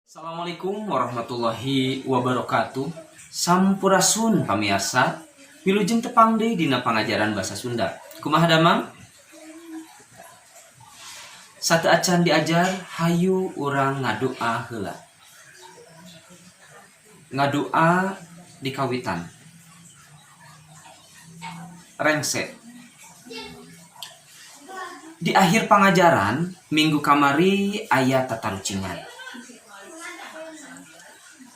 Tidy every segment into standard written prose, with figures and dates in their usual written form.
Assalamualaikum warahmatullahi wabarakatuh. Sampurasun pamiarsa. Wilujeng tepang deui dina pangajaran bahasa Sunda. Kumaha damang? Sateuacan diajar, hayu urang ngadoa heula. Ngadoa di kawitan. Rengse. Di akhir pangajaran minggu kamari aya tatarucingan.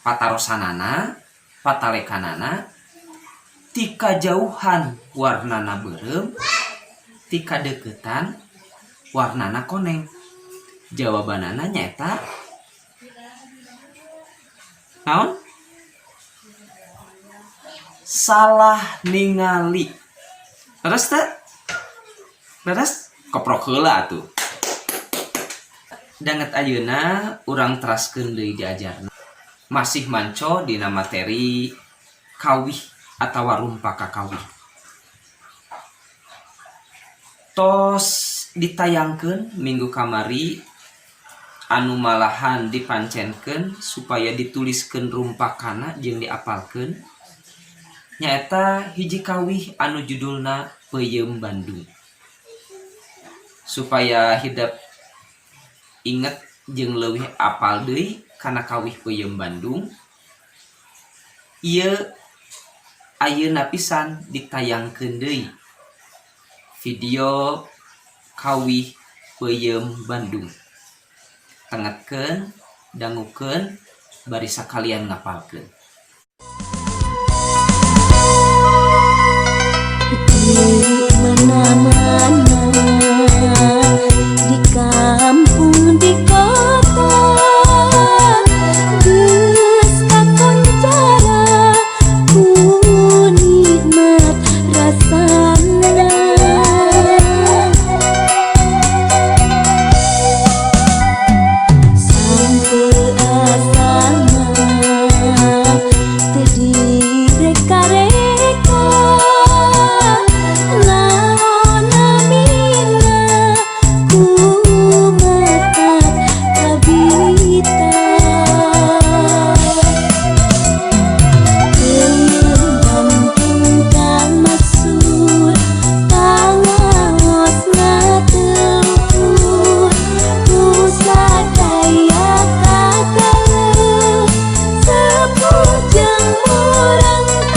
Patarosanana, patalekanana, ti kajauhan warnana beureum, ti kadeukeutan warnana koneng. Jawabanana nyaeta naon? Salah ningali. Leres teu? Leres? Koprok heula atuh. Danget ayeuna urang teraskeun deui diajarna. Masih manco dina materi kawih atawa rumpaka kawih. Tos ditayangkeun minggu kamari anu malahan dipancenkeun supaya dituliskeun rumpakana jeung diapalkeun nyaeta hiji kawih anu judulna Peuyeum Bandung. Supaya hidep inget jeung leuwih apal deui kana kawih Peuyeum Bandung, ieu ayeuna pisan ditayangkeun deui video kawih Peuyeum Bandung. Tengetkeun, dangukeun, bari sakalian ngapalkeun. Di mana-mana, di kampung, di kota, geus kakoncara ku nikmat rasana. Sampe asana teu direka-reka, naon namina ku matak kabita. Peuyeum Bandung kamasur, pangaosna teu luhur, ku sadaya kagaleuh, sepuh jeung murangkalih.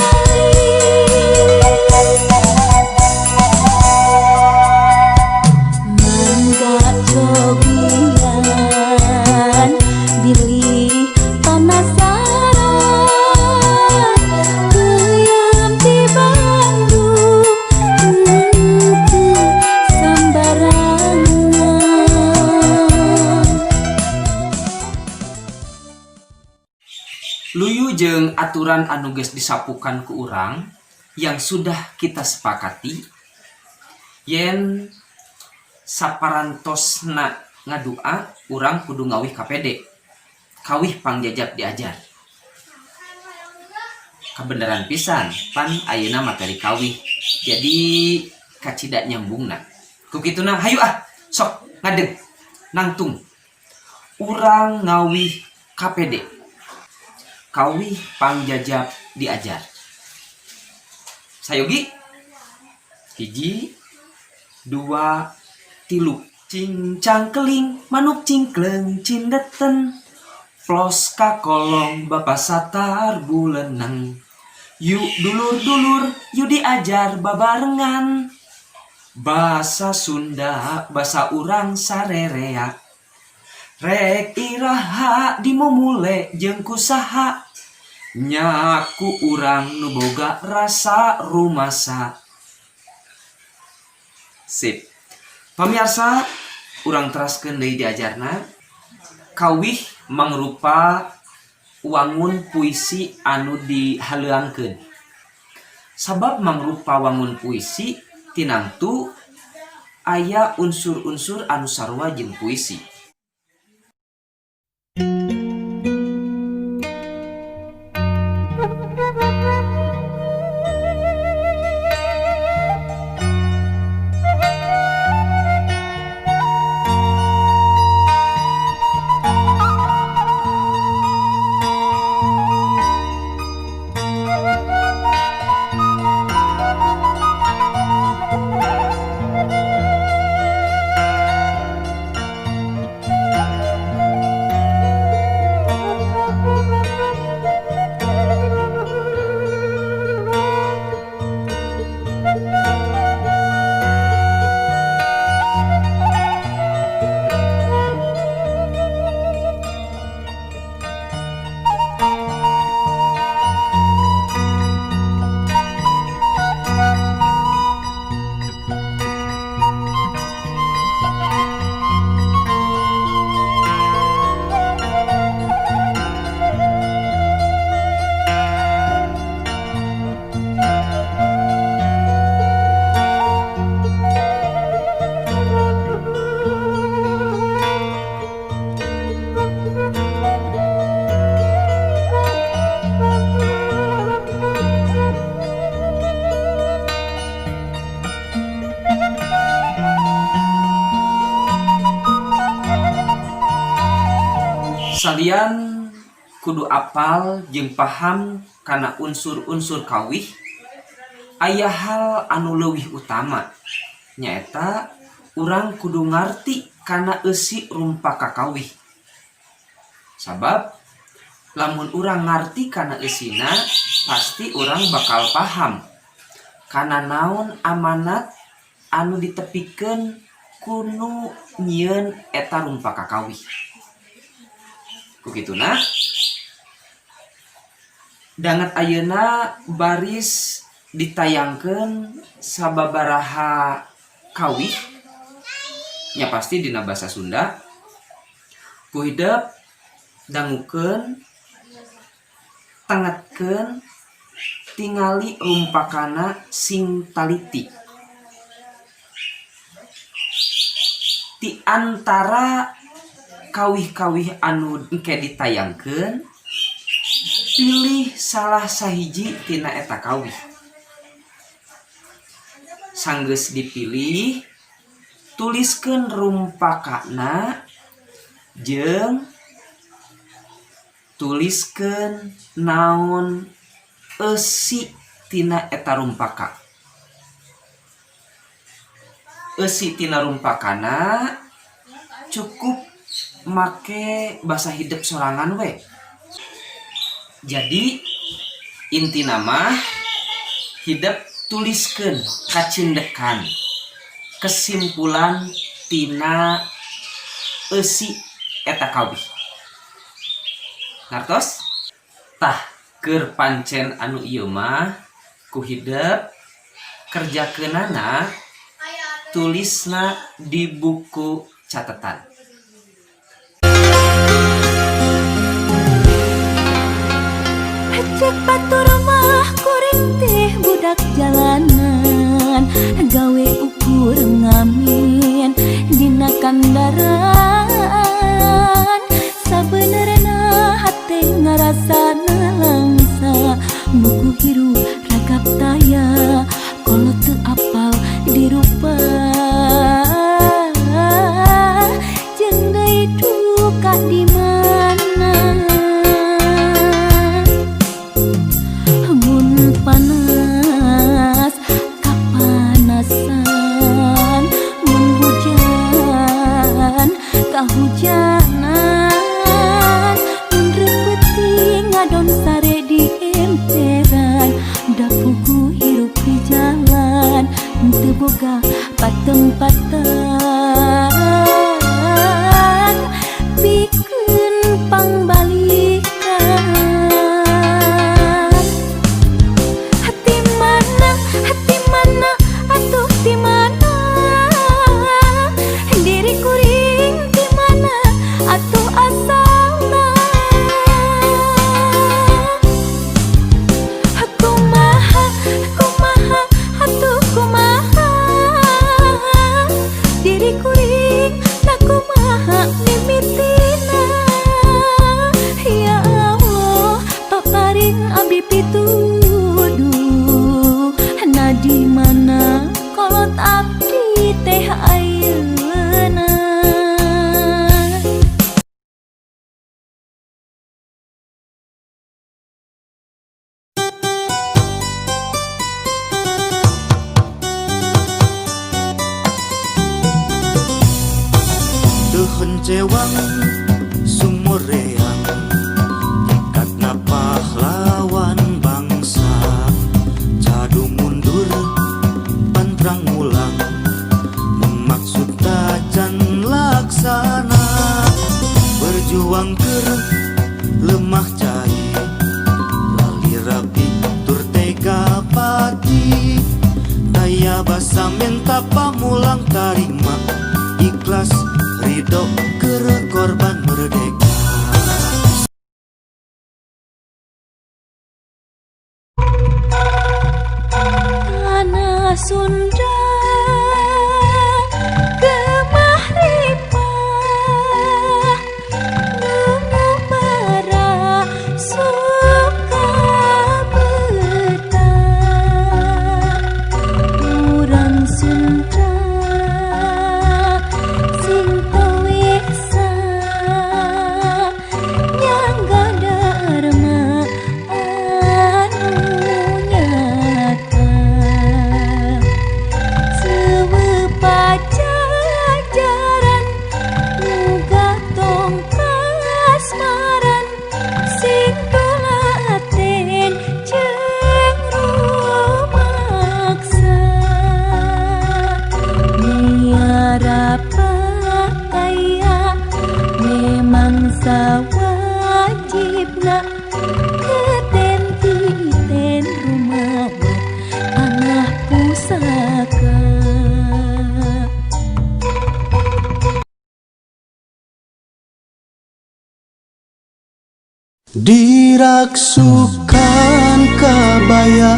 Mangga cobian bilih panasaran, peuyeum ti Bandung henteu sambarangan. Luyu jeung aturan anu geus disapukan ku urang yang sudah kita sepakati yen saparantosna ngadua urang kudu ngawih KPD kawih pangjajab diajar. Kabeneran pisan pan ayeuna materi kawih jadi kacida nyambungna. Ku kituna hayu ah sok ngadeg nangtung urang ngawih KPD kawih pangjajab diajar. Sayogi 1, 2, 3. Cincang keling manuk cingkleng cindeten, plos ka kolong bapa satar buleneng. Yuk dulur-dulur yuk diajar babarengan, basa Sunda basa urang sarerea. Rek iraha dimumule jeung kusaha, nyaku urang nu boga rasa rumasa. Sip. Pamirsa, urang teraskeun deui diajarna. Kawih mangrupa wangun puisi anu dihaleuangkeun. Sabab mangrupa wangun puisi tinangtu aya unsur-unsur anu sarua jeung puisi. Salian kudu apal jeung paham kana unsur-unsur kawih, aya hal anu leuwih utama, nyaeta urang kudu ngarti kana eusi rumpaka kawih. Sabab lamun urang ngarti kana eusina, pasti urang bakal paham kana naon amanat anu ditepikeun ku nu nyieun eta rumpaka kawih. Ku kituna danget ayeuna baris ditayangkeun sababaraha kawih, nya pasti dina basa Sunda. Ku hidep dangukeun, tengetkeun, tingali rumpakana sing taliti. Di antara kawih-kawih anu engke ditayangkeun, pilih salah sahiji tina eta kawih. Sanggeus dipilih, tuliskeun rumpakana jeung tuliskeun naon eusi tina eta rumpaka. Eusi tina rumpakana cukup make basa hidep sorangan we. Jadi intina mah hidep tuliskeun kacindekan kesimpulan tina eusi eta kawih. Ngartos? Tah, keur pancen anu ieu mah ku hidep kerjakeunana tulisna di buku catatan. Cek batur mah kuring teh budak jalanan, gawe ukur ngamin dina kandaraan. Sabenerna hate ngarasa nalangsa, buku hirup ragap taya kolot teu apal dirupa. Jeung deui duka di mana, mun panas kapanasan, mun hujan kahujanan, mun reupeut ngadon sare di emperan, da puguh hirup di jalan teu boga patempatan pikeun pangbalikan. Hati mana, hati mana, atuh di mana diri kuring, di mana atuh asalna? Kumaha, kumaha, atuh kumaha diri kuring na, kumaha mimitina? Ya Allah, paparin abdi pituduh na, di mana kolot abdi teh ayeuna? Teu hencewang sumureang tekadna pahlawan bangsa, cadu mundur pantrang mulang mun maksud tacan laksana. Berjuang keur lemah cai lalira tur tega pati, taya basa menta pamulang tarima ikhlas ridho keur korban merdeka. Tanah Sunda gemah ripah nungu bara suka betah. Urang Sunda sing tawe Kasmaran sing tulaten jeung rumaksa miara pakaya memang sawajibna keten titen rumawa tanah pusaka. Diraksukan kabaya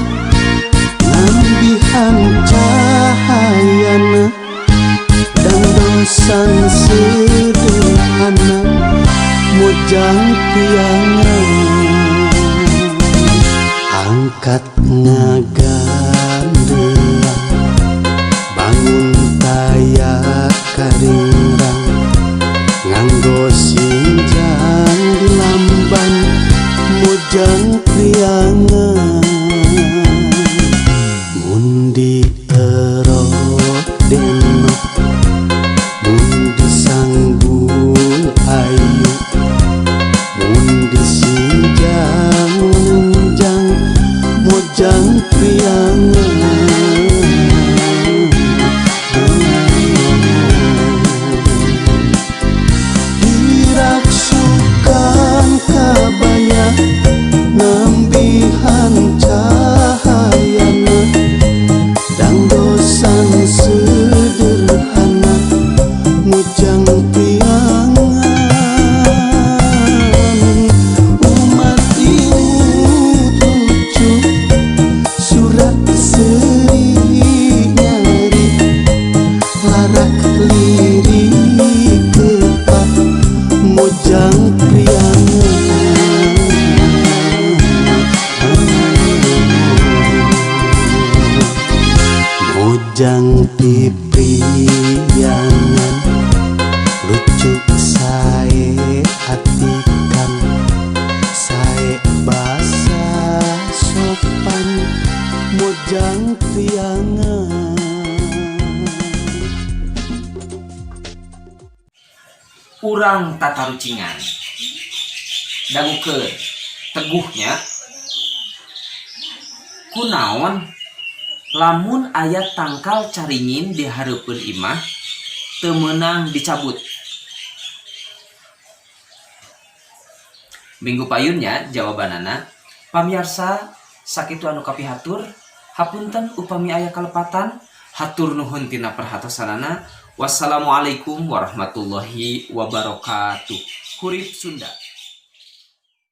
nambihan cahayana dan dosan sederhana mojang piangan angkat ngagandelang bangun taya karingrang nganggo sinjang di lamban mojang priangan mundi erot denok mundi sanggul ayu mundi sinjang nunjang mojang priangan diraksukan kabaya nambihan cahayana dangdosan sederhana mujang piangan umat imut lucu surat seri nyari larak lirik kepak mojang priangan mojang pipriangan lucu sae atikan sae basa sopan mojang priangan. Urang tatarucingan dangukeun teguhnya kunaon lamun aya tangkal caringin di hareupeun imah teu meunang dicabut. Minggu payunnya jawabanana pamiarsa sakitu anu kapihatur hapunten upami aya kalepatan hatur nuhun tina perhatosanana. Wassalamualaikum warahmatullahi wabarakatuh. Hurip Sunda.